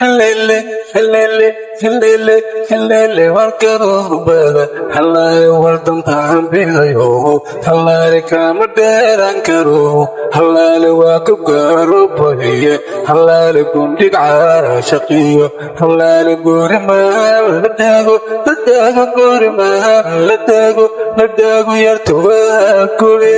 Helele, helele, helele, helele, warkaroobada, halaale wardantaan bidayo, halaale kama dheeraan karo, halaale waa ku garobaye, halaale gundhig caashaqiyo, halaale gurimaa la taago, la taago gurimaa la taago, la taago yarta waa kule.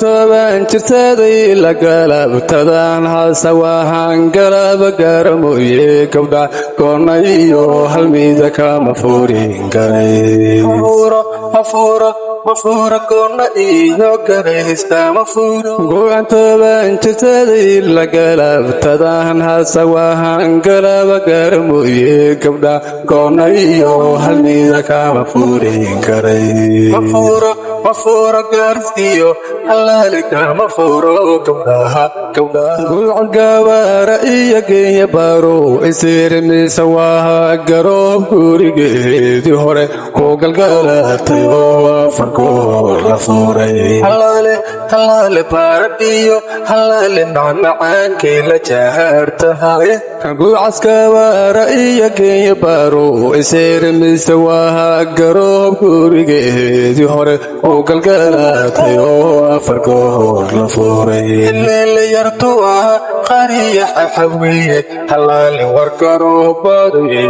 Toban jirsaday la galabtadaan hasawahan galaba gaaramoye gabdha goonna iyo halmida kama furin karay. Mafuuro, mafuuro, mafuuro goonna iyo garaysta mafuuro. Go'an 10 jirsaday la galabtadaan hasawahan galaba gaaramoye gabdha goonna iyo halmida kama furin karay. Mafuuro, mafuuro gaarsiiyo, halaale kama fuuro gabdhaha, gabdhaha. Gulcad gabaara iyo geenya baro isirmisa waa garoob gurigeedii hore ku galgalatay oo afarkoor la furay. Halaale, halaale baradhiyo, halaale macmacaankay la jaartahay. Gulcas gabaara iyo geenya baro isirmisa waa garoob gurigeedii hore ku galgalatay oo afarkoor la furay. Heleele yartu waa qariya xaxawiye, halaale warkaroobadaye.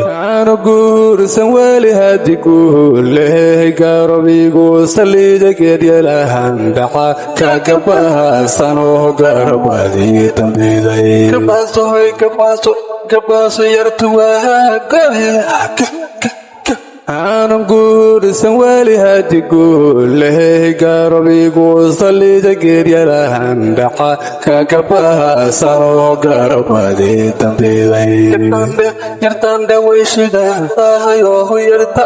Aanu guursan weli hadi guulehey garobigu saliida geedyalahan dhaca kagabahasanoo garabadii dambiday. Kabaaso hoy kabaaso, kabaaso yartu waa gabe. Aanu guursan weli hadi guulehey garobigu saliida geedyalahan dhaca kagabahasanoo garabadii dambiday. Yartandhe way shidaahayoo yarta.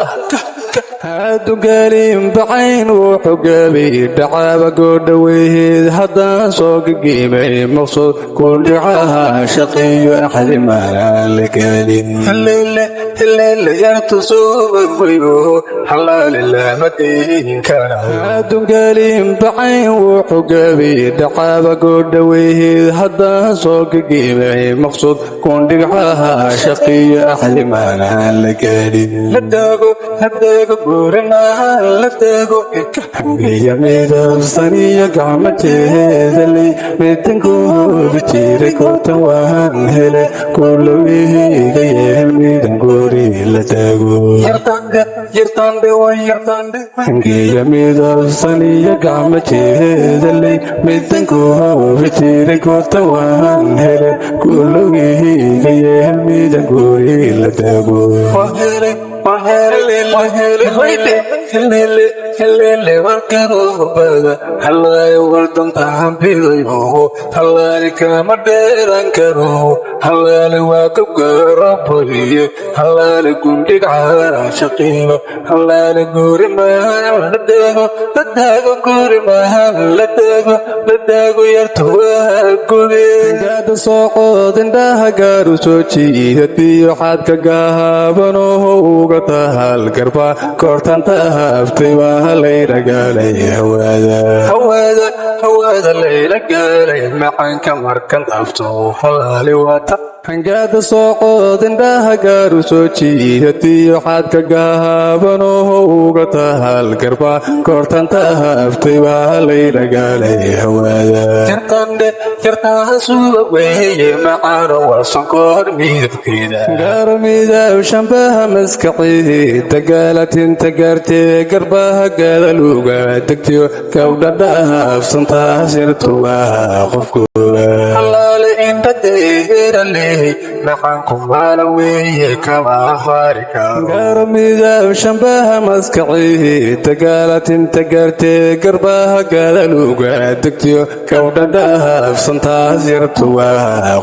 Hadugalin bacayn wuxuu gabi dhacaaba goodhaweyd haddaan soo gagiimay maqsuud kundhicaha shaqiyo axdimaan la gelin. Heleele, heleele yartu suubayo, halaale lama deyn karayo. Hadugalin bacayn wuxuu gabi dhacaaba goodhaweyd haddaan soo gagiimay maqsuud kundhicaha shaqiyo axdimaan la gelin. La taago, la taago guurinaha la taago. Iyo midabsaniyo gacmo jeedaley midankooda jiray koortan waan hele kulowihiga yeel midan guri la taago. Yartandhe, yartandhe way yartandhe. Iyo midabsaniyo gacmo jeedaley midankooda jiray koortan waan hele kulowihiga yeel midan guri la taago. Waa helay, waa helay, waa helay, hoydhe. Helele, helele warkaroobada, halaale wardantaan bidayo, halaale kama dheeran karo, halaale waa ka garabaye, halaale gundhig caashaqiyo, halaale gurimaa la taago, la taago gurimaa la taago, la taago yarta waa gube. Gaada soocood indhaha gaaru soo jiidatiyo xadka gaabanoo uga tahal garba koortanta habtay waa layra gaalay hawaada. Hawaada, hawaada layla gaalay macaanka markan taabto halaale waata. Hangaada soocood indhaha gaaru soo jiidatiyo xadka gaabanoo uga tahal garba koortanta habtay waa layra gaalay hawaada. Yartandhe, yartaha suuba weeye macaano waa sonkor midabkeeda. Gaaro midab shambaha maskaxii dagaalatinta gaartee garbaha gaadaluga degtiyo gabdha dhaafsantaas yartuwa qofkooda. Halaale indhadeeraley macaanku maala weeye kama faari karo. Gaaro midab shambaha maskaxii dagaalatinta gaartee garbaha gaadaluga degtiyo gabdha dhaafsantaas yartuwa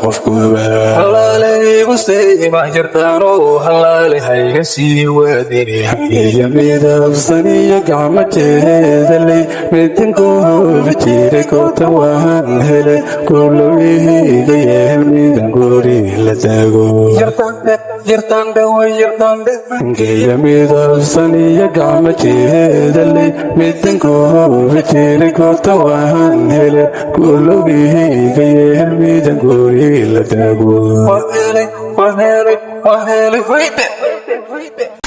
qofkooda. Halaale igu seema yartaano, halaale hayga sii waadini. Iyo midabsaniyo gacmo jeedaley midankooda jiray koortan waan hele kulowihiga yeel midan guri la taago. Yartandhe, yartandhe way yartandhe. Iyo midabsaniyo gacmo jeedaley midankooda jiray koortan waan hele kulowihiga yeel midan guri la taago. Waa helay. Waan helay, waan helay, hoyde.